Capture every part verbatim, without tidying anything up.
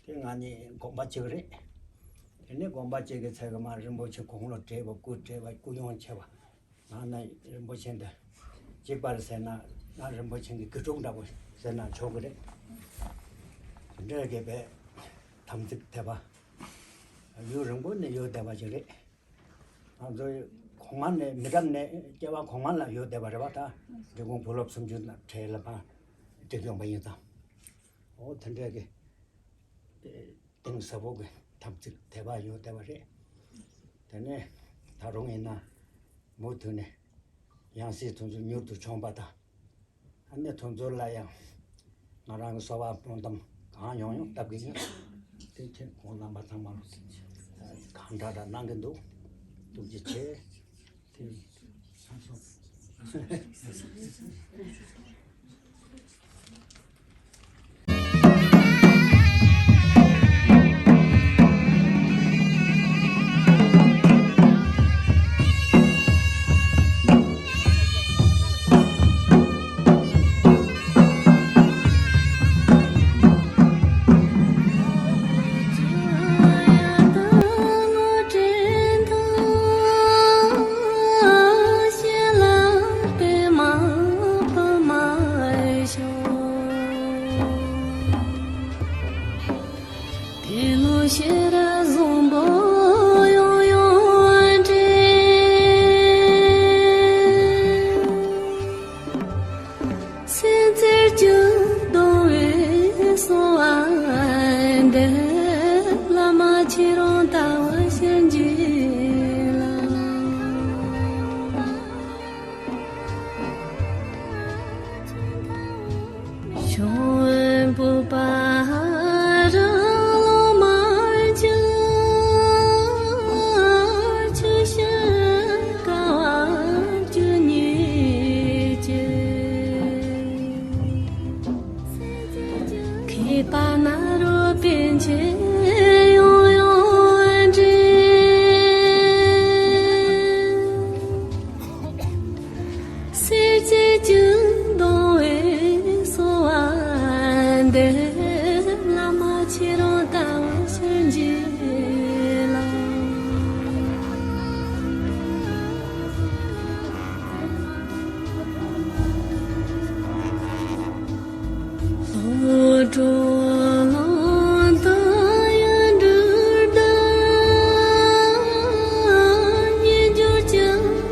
ང་གཉིས་དགོངས་པ་གཅིག་རེད། དེ་ནས་དགོངས་པ་གཅིག་གི་ཚད་གི་མ་རིན་པོ་ཆེ་དགུང་ལོ་བགྲེས་པ་སྐུ་བགྲེས་པ་སྐུ་ཡོན་ཆེ་བ། ང་ནི་རིན་པོ་ཆེ་འདི་གཅིག་པ་རེད་ཟེར་ན། ང་རིན་པོ་ཆེ་གི་དགེ་ཕྲུག་འདྲ་པོ་ཟེར་ན་ཆོག་གི་རེད། དེ་འདྲ་གི་བའི་དམ་ཚིག་དད་པ་ཡུན་རིང་པོ་ནས་ཡོད་བསྡད་པ་ཞིག་རེད། ང་ཚོ་གོང་མ་ནས་མི་རབས་ནས་སྐྱེ་བ་གོང་མ་ལ་ཡོད་བསྡད་པ་རེད་པ། ད་འབྲི་གུང་བུ་སློབ་སུམ་ཅུ་ནས་གྲས་ལ་ཕར་བསྒྲིགས་ཡོང་པ་ཡིན་ཙང་། འོ་དེ་འདྲ་གི་གཏིང་ཟབ་པོ་གི་དམ་ཚིག་དད་པ་ཡོད་བསྡད་པ་རེད། དེ་ནས་ད་རུང་ཡིན་ན་མུ་མཐུད་ནས་ཡང་སྲིད་དེ་ཚོ་མྱུར་དུ་བྱུང་བ་དང་། ཨ་ནེ་ཐུན་ཚོད་ལ་ཡང་ང་རང་གི་གསོལ་བ་སྨོན་འདུན་གང་ཡོང་ཡོང་བཏབ་གི་ཡིན། དེ་ཁྱེད་ཁོང་རྣམ་པ་ཚང་མ་གང་འདྲ་འདྲ་གནང་གི་འདུག་ཐུགས་རྗེ་ཆེ། དེ་ཚང་སོང་། དེ་ལོ་ཤེས་རབ་བཟང་པོ་ཡང་ཡང་འདྲེན། སེམས་ཅན་ཀུན་སྡོམ་པའི་གསོལ་བ་འདེབས། བླ་མ་ཁྱེད་རང་ལྟ་བུ་ཤིན་ཏུ་ལ། ཤོང་བུ་པ་ར་ལོ་མ་ཅི། ཆུ་ཤིང་ཀ་བ་ཅུ་གཉིས་ཀྱི། མཁས་པ་ནཱ་རོ་པཎ་ཆེན་ཡང་ཡང་འདྲེན། སེམས་ཅན་ཀུན་སྡོམ་པའི་གསོལ་བ་འདེབས། བླ་མ་ཁྱེད་རང་ལྟ་བུ་ཤིན་ཏུ་ལ། ལོ་དྲུག་ལོ་དང་ཡུན་དྲུག་ལྡན། སྙན་བརྒྱུད་ཀྱི་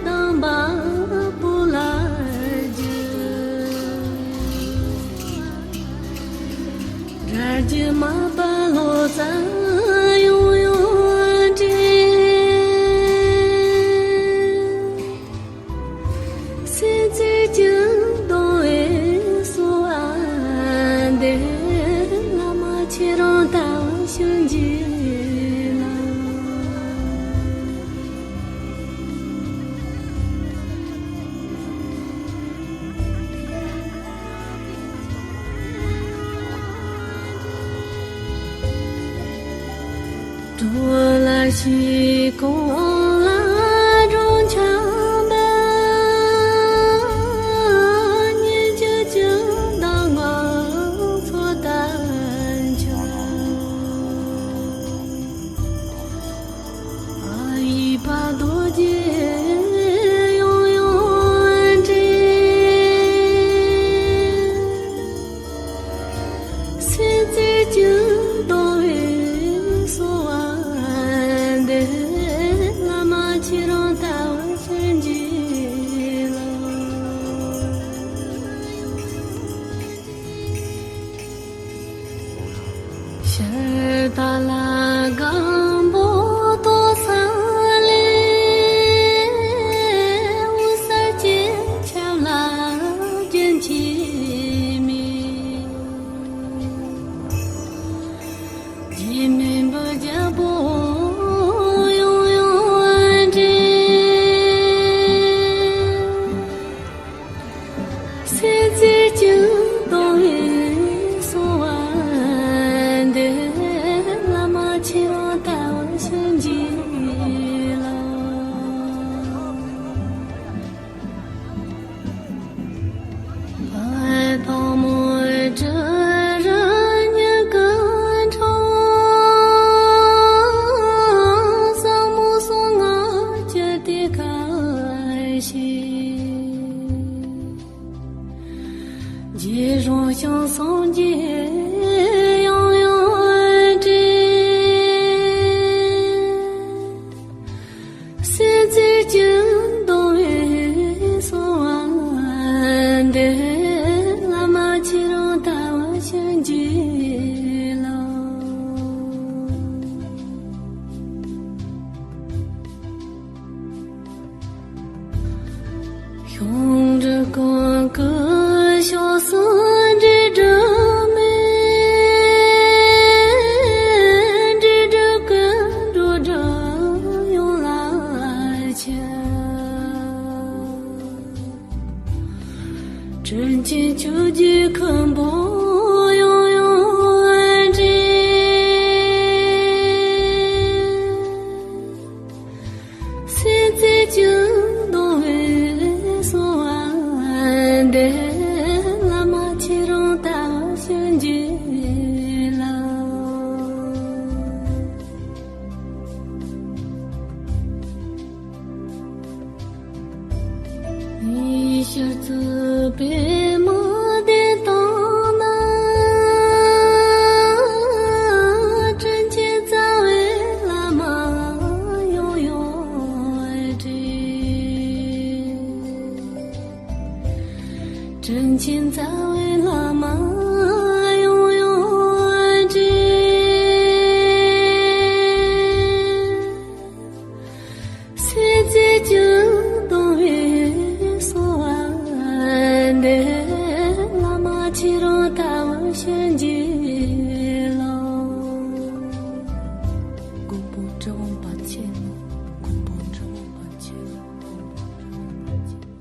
གདམས་པ་བོད་ལ་བསྒྱུར། དགྲ་བགེགས་མ་པ་ལོ་ཙཱ་ཡང་ཡང་འདྲེན། སེམས་ཅན་ཀུན་སྡོམ་པའི་གསོལ་བ་འདེབས། བླ་མ་ཁྱེད་རང་ལྟ་བུ་ཤིན་ཏུ་ལ། གྲོ་ལ་ཞིག་གོང་ལ་འགྲོ་འཆམ་པ། སྙན་བརྒྱུད་ཀྱི་གདམས་ངག་ཚོགས་དང་འཆམ། ཨ་ཡི་པ་རྡོ་རྗེ་ཡང་ཡང་འདྲེན། སེམས་ཅན་ཀུན་སྡོམ་པའི་གསོལ་བ་འདེབས། བླ་མ་ཁྱེད་རང་ལྟ་བུ་ཤིན་ཏུ་ལ། ཤར་དྭགས་ལ་སྒམ་པོ་ཏོག་ཙམ་ལས། དབུས་གསལ་གྱི་ཆབ་ལ་རྒྱུན་ཆད་མེད། རྗེ་མི་འབོར་རྒྱལ་པོ་ཡང་ཡང་འདྲེན། སེམས་ཅན་ཀུན་སྡོམ་པའི་གསོལ་བ་འདེབས། བླ་མ་ཁྱེད་རང་ལྟ་ ཡིད་འོང་ཞིང་སངས་རྒྱས་ཡང་ཡང་འདྲེན། སེམས་ཅན་ཀུན་སྡོམ་པའི་གསོལ་བ་འདེབས། བླ་མ་ཁྱེད་རང་ལྟ་བུ་ཞིག་མཇལ་ལོ། ཤིང་འབྲུ་ཀུན་གྱི་ཕྱོགས་སུ་འབྲས་དྲི་མེད། འབྲས་དྲི་ཀུན་འགྲོ་དྲི་ཡོངས་ལ་ཁྱབ། དྲིན་ཅན་ཆོས་ཀྱི་ཁང་པ་ཡང་ཡང་འདྲེན། སེམས་ཅན་ཀུན་སྡོམ་པའི་གསོལ་བ་འདེབས། བླ་མ་ཁྱེད་རང་ལྟ་བུ་ཞིག་མཇལ་ལོ། ཉི་ཤར་རྩིབས་པའི་མུ་ཏིག་དོང་ན། དྲིན་ཅན་རྩ་བའི་བླ་མ་ཡང་ཡང་འདྲེན། དྲིན་ཅན་རྩ་བའི་བླ་མ་ཡང་ཡང་འདྲེན། སེམས་ཅན་ཀུན་སྡོམ་པའི་གསོལ་བ་འདེབས། བླ་མ་ཁྱེད་རང་ལྟ་བུ་ཞིག་མཇལ་ལོ། མགོན་པོ་གྲུབ་དབང་པཎ་ཆེན་ནོ། མགོན་པོ་གྲུབ་དབང་པཎ་ཆེན་ནོ། མགོན་པོ་གྲུབ་དབང་པཎ་ཆེན།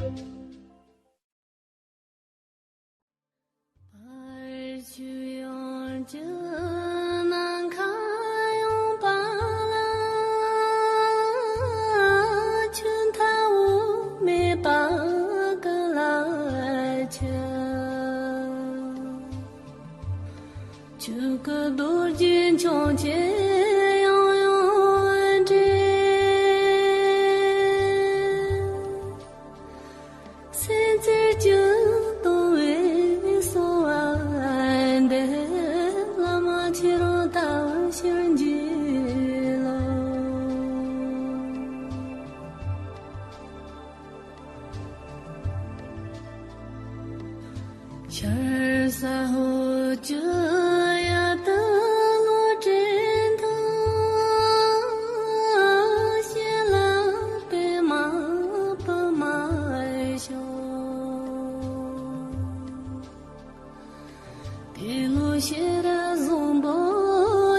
བར་ཆད་ཡོངས་ཀྱི་ནམ་མཁའ་ཡངས་པ་ལ། ཆུ་མཐའ་དབུས་མེད་པར་ཀུན་ལ་ཁྱབ། ཆོས་སྐུ་རྡོ་རྗེ་འཆང་ཆེན་ཡང་ཡང་འདྲེན། སེམས་ཅན་ཀུན་སྡོམ་པའི་གསོལ་བ་འདེབས། བླ་མ་ཁྱེད་རང་ལྟ་བུ་ཞིག་མཇལ་ལོ། ཆར་ཟ་འོད་ཀྱི་ཡུལ་དུ་བློ་གྲོས་དང་། བྱིན་རླབས་པདྨ་བུ་མ་ཤོར། ཏེ་ལོ་ཤེས་རབ་བཟང་པོ་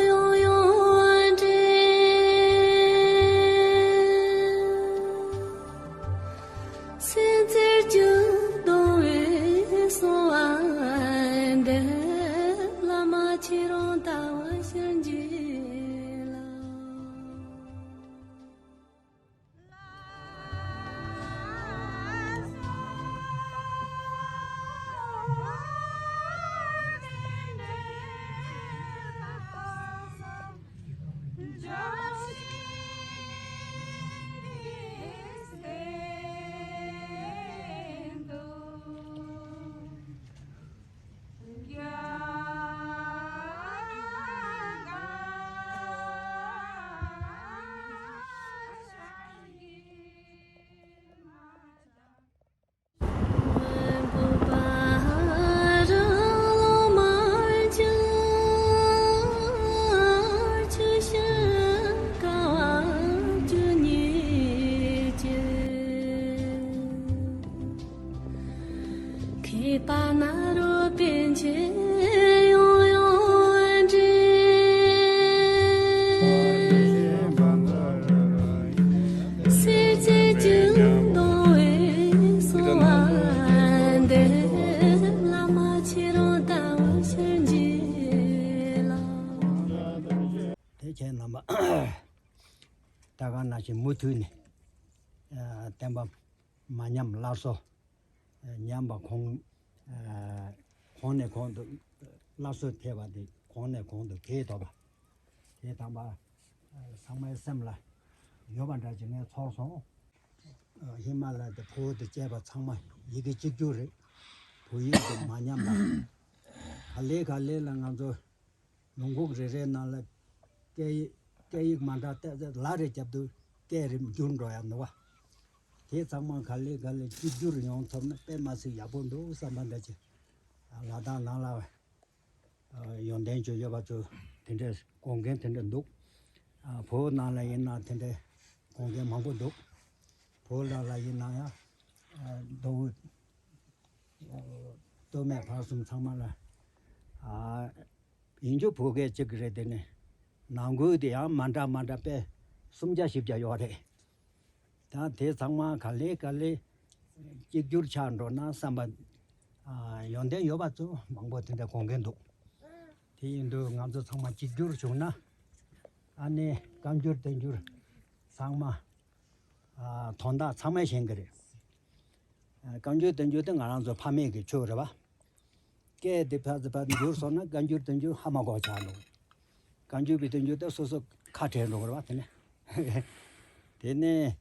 ཡང་ཡང་འདྲེན། སེམས་ཅན་ཀུན་སྡོམ་པའི་གསོལ་བ་འདེབས། བླ་མ་ཁྱེད་རང་ལྟ་བུ་ཞིག་མཇལ་ལོ། མཁས་པ་ནཱ་རོ་པཎ་ཆེན་ཡང་ཡང་འདྲེན། སེམས་ཅན་ཀུན་སྡོམ་པའི་གསོལ་བ་འདེབས། བླ་མ་ཁྱེད་རང་ལྟ་བུ་ཞིག་མཇལ་ལོ། དེ་ཁྱེད་རྣམ་པ་ད་ག་ནང་བཞིན་མུ་མཐུད་ནས་བསྟན་པ་མ་ཉམས་སླར་གསོ། ཉམས་པ་གོང་གོང་ནས་གོང་དུ་སླར་གསོ་ཐེབས་པ་དེ་གོང་ནས་གོང་དུ་འཕེལ་ཐུབ་པ། དེ་དམ་པ་ཚང་མའི་སེམས་ལ་ཡོད་པ་འདྲ་ཅིག་ངས་ཚོར་སོང་། ཧི་མ་ལ་དང་ཕུ་བོ་དང་བཅས་པ་ཚང་མ་ཡི་གེ་གཅིག་གྱུར་རེད། བོད་ཡིག་དང་མ་མཉམ་པ། ག་ལེ་ག་ལེ་ལ་ང་ཚོ་ལུང་ཁུག་རེ་རེའི་ནང་ལ་སྐད་ཡིག་སྐད་ཡིག་མ་འདྲ་ཏོག་ཙམ་ལ་རེ་རྒྱབ་དུས་སྐད་རེ་འགྱུར་འགྲོ་ཡ་འདུག་བ། དེ་ཚང་མ་ག་ལེ་ག་ལེ་གཅིག་གྱུར་ཡོང་ཐུབ་ན་དཔེ་མ་སྲིད་ཡག་པོ་འདུག་བསམ་པ་འདྲ་ཅིག་ལ་དྭགས་ནང་ལ་ཡོན་ཏན་ཅན་ཡོད་པ་ཚོ་དེ་འདྲའི་དགོངས་འགལ་དེ་འདྲ་འདུག་བོད་ནང་ལ་ཡིན་ན་དེ་འདྲའི་དགོངས་འགལ་མང་པོ་འདུག་བོད་ལ་ལ་ཡིན་ན་ཡང་མདོ་དབུས་སྟོད་སྨད་བར་གསུམ་ཚང་མ་ལ་ཨ་ཡིན་རྒྱུ་བོད་སྐད་གཅིག་རེད། དེ་ནི་ནང་ཁུལ་དེ་ཡང་མ་འདྲ་མ་འདྲ་དཔེ་སུམ་བརྒྱ་བཞི་བརྒྱ་ཡོད་རེད། ད་དེ་ཚང་མ་ག་ལེ་ག་ལེ་གཅིག་གྱུར་ཆགས་འགྲོ་ན་བསམ་པ་ཨ་ཡོན་ཏན་ཡོད་པ་ཚོ་མང་པོ་དེ་འདྲ་དགོངས་འགལ་འདུག་དེ་ཡིན་དུས་ང་ཚོ་ཚང་མ་གཅིག་གྱུར་བྱུང་ན་ཨ་ནི་བཀའ་འགྱུར་བསྟན་འགྱུར་ཚང་མ་ཨ་དོན་དག་ཚང་མས་ཤེས་ཀྱི་རེད། ཨ་བཀའ་འགྱུར་བསྟན་འགྱུར་དེ་ང་རང་ཚོ་ཕ་མེས་ཀྱི་ཆོས་རེད་བ། སྐད་དེ་ཕར་ཚུར་ཕར་འགྱུར་སོང་ན་བཀའ་འགྱུར་བསྟན་འགྱུར་ཧ་མ་གོ་ཆགས་འགྲོ། བཀའ་འགྱུར་བའི་བསྟན་འགྱུར་དེ་སོ་སོ་ཁ་བྲལ་འགྲོ་གི་རེད་བ། དེ་ནས་དེ་ནས་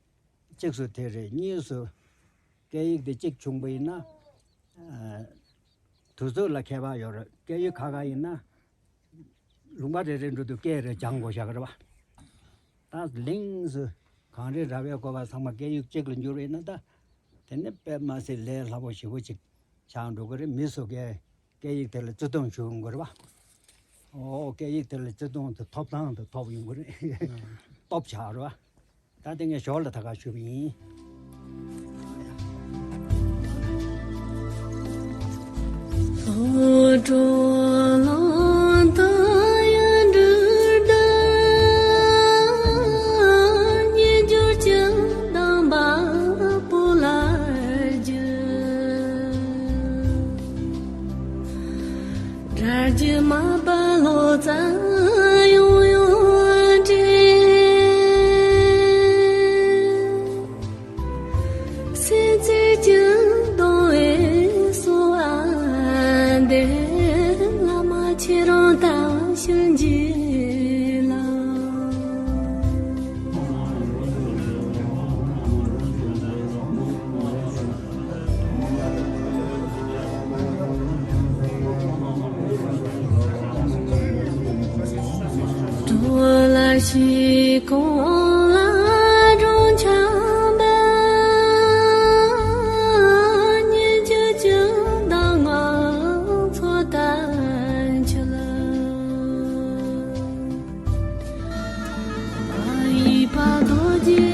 གཅིག་སུ་དེ་རེད། གཉིས་སུ་སྐད་ཡིག་དེ་གཅིག་བྱུང་པ་ཡིན་ན་ཨ་དུས་ཚོད་ལ་ཁྱད་པར་ཡོད་རེད། སྐད་ཡིག་ཁ་ཁ་ཡིན་ན། ལུང་པ་རེ་རེ་འགྲོ་དུས་སྐད་རེ་སྦྱང་དགོས་བཞག་གི་རེད་བ། ད་ལིང་སུ་གངས་རི་ར་བས་བསྐོར་བ་ཚང་མ་སྐད་ཡིག་གཅིག་ལ་འགྱུར་བས་ན་ད། དེ་ནི་དཔེ་མ་སྲིད་ལས་སླ་པོ་ཞེ་པོ་ཅིག་ཆགས་འགྲོ་གི་རེད། མི་སུ་གས་སྐད་ཡིག་དེ་ལ་བརྩི་མཐོང་ཞུ་ཡོང་གི་རེད་བ། ཨོ་སྐད་ཡིག་དེ་ལ་བརྩི་མཐོང་དེ་ཐོབ་ཐང་དེ་ཐོབ་ཡོང་གི་རེད། སྟོབས་ཆགས་རེད་བ། ད་དེ་ངས་ཞོར་ལ་ད་ག་ཞུས་པ་ཡིན། དྲ་རྒྱ་མ་པ་ལོ་ཙཱ་ཡང་ཡང་འདྲེན། སེམས་ཅན་ཀུན་སྡོམ་པའི་གསོལ་བ་འདེབས། བླ་མ་ཁྱེད་རང་དང་ཕྱིན་རྗེས་ལ། གྲོལ་ཞིང་གོང་ལ་འགྲོ་འཆམ་པ། སྙན་བརྒྱུད་ཀྱི་གདམས་ངག་ཚོགས་དང་འཁྱིལ། ཨའི་པ་རྡོ་རྗེ་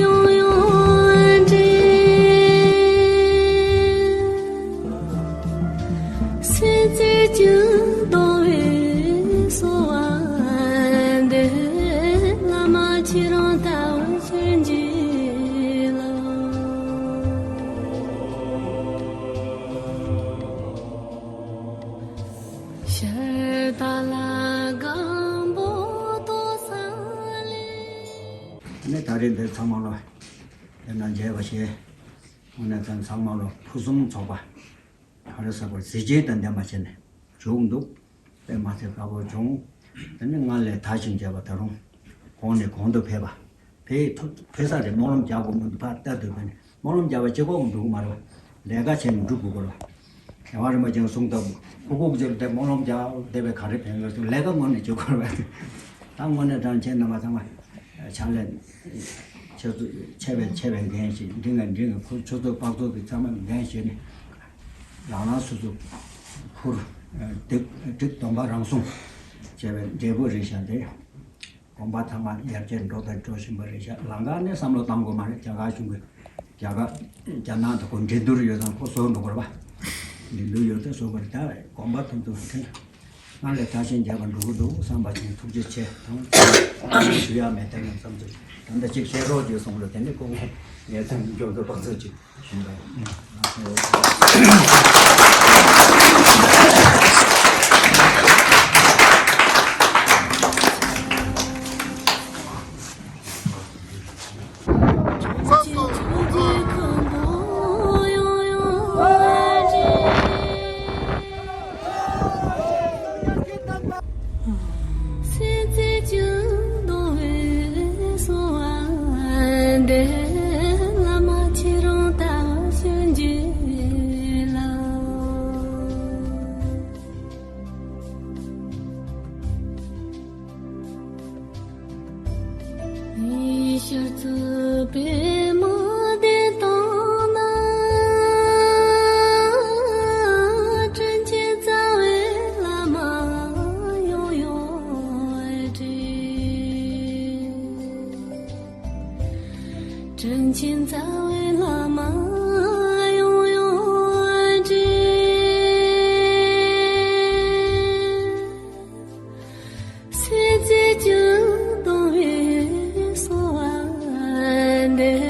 ཡང་ཡང་འདྲེན། སེམས་ཅན་ཀུན་སྡོམ་པའི་གསོལ་བ་འདེབས། བླ་མ་ཁྱེད་རང་དང་ཕྱིན་རྗེས་ལ། ཤར་ཏཱ་ལ་སྒམ་པོ་ཏོག་ས་ལས། ཨ་ནི་ད་རེས་འདིར་ཚང་མ་ལ་དེ་ན་མཇལ་བ་ཞེས། དངོས་གནས་ཚང་ཚང་མ་ལ་ཕུན་སུམ་ཚོགས་པ། ཧ་ར་ས་པ་གཟི་བརྗིད་དང་ལྡན་པ་བྱས་ནས་བྱུང་འདུག་དཔེ་མ་ཚད་དཀའ་པོ་བྱུང་། དེ་ནི་སྔར་ལས་དར་ཞིང་རྒྱས་པ་ད་རུང་གོང་ནས་གོང་དུ་འཕེལ་བ། ཕེ་ཐོ་ཕེ་ས་རེ་སྨོན་ལམ་རྒྱག་དགོས་མི་འདུག་ཕར་ལྟ་དུས་ཕེ་ནས་སྨོན་ལམ་རྒྱག་པ་གཅིག་པོ་འགྲུབ་ཀྱི་མ་རེད་བ། ལས་ཀ་བྱས་ནས་འགྲུབ་དགོས་ཀྱི་རེད་བ། རྒྱལ་བ་རིན་པོ་ཆེས་གསུངས་ལྟ་བུ་ཕྲུ་གུ་ཚོར་དེ་སྨོན་ལམ་རྒྱག་བསྡད་པའི་ག་རེ་ཕན་ཡོད་ཟེར་ལས་ཀ་དངོས་གནས་བྱེད་དགོས་རེད་བ། ད་དངོས་གནས་དྲང་ཆེན་རྣམ་པ་ཚང་མ་ཕྱག་ལས་ཆེ་ཚོ་ཆེ་བའི་ཆེ་བའི་འགན་བཞེས། འབྲིང་བའི་འབྲིང་བའི་ཁུར་ཆུ་ཚོད་དཔག་ཚོད་ཀྱི་ཚང་མ་འགན་བཞེས་ནས་ལང་ལང་སོ་སོ་ཁུར་སྒྲིག་སྒྲིག་སྡོམ་པ་རང་སྲུང་བྱས་པའི་འབྲས་བུ་རེད་ཤག་དེ། གོམ་པ་ཚང་མ་ཡར་རྒྱས་འགྲོ་དང་འགྲོ་བཞིན་པ་རེད་ཤག་ལམ་ཁ་ནས་བསམ་བློ་བཏང་དགོས་མ་རེད། རྒྱ་གར་གཞུང་གི་རྒྱ་གར་རྒྱ་ནག་དང་ཁོ་འགྲན་བསྡུར་ཡོད་ཙང་ཁོ་བཟོ་འགྲོ་དགོས་རེད་པ། འགྲན་བསྡུར་ཡོད་ཙང་བཟོ་དགོས་རེད། ད་གོམ་པ་ཐུང་ཐུང་ཐེངས་སྔར་ལས་དར་ཞིང་རྒྱས་པ་འགྲོ་གི་འདུག་བསམ་པ་ཅིག་ཐུགས་རྗེ་ཆེ་དང་ཞུ་ཡ་མེད། དེ་ནས་བསམ་ཚུལ་ད་ལྟ་ཅིག་བཤད་རོགས་བྱོས་གསུངས་རེད། དེ་ནས་ཁོ་ངས་ཐང་མགྱོགས་པོ་དཔག་ཚོད་ཅིག་བླ་མ་ཡང་ཡང་འདྲེན། སེམས་ཅན་ཀུན་སྡུག་བསྔལ་སོལ་བ་འདེབས།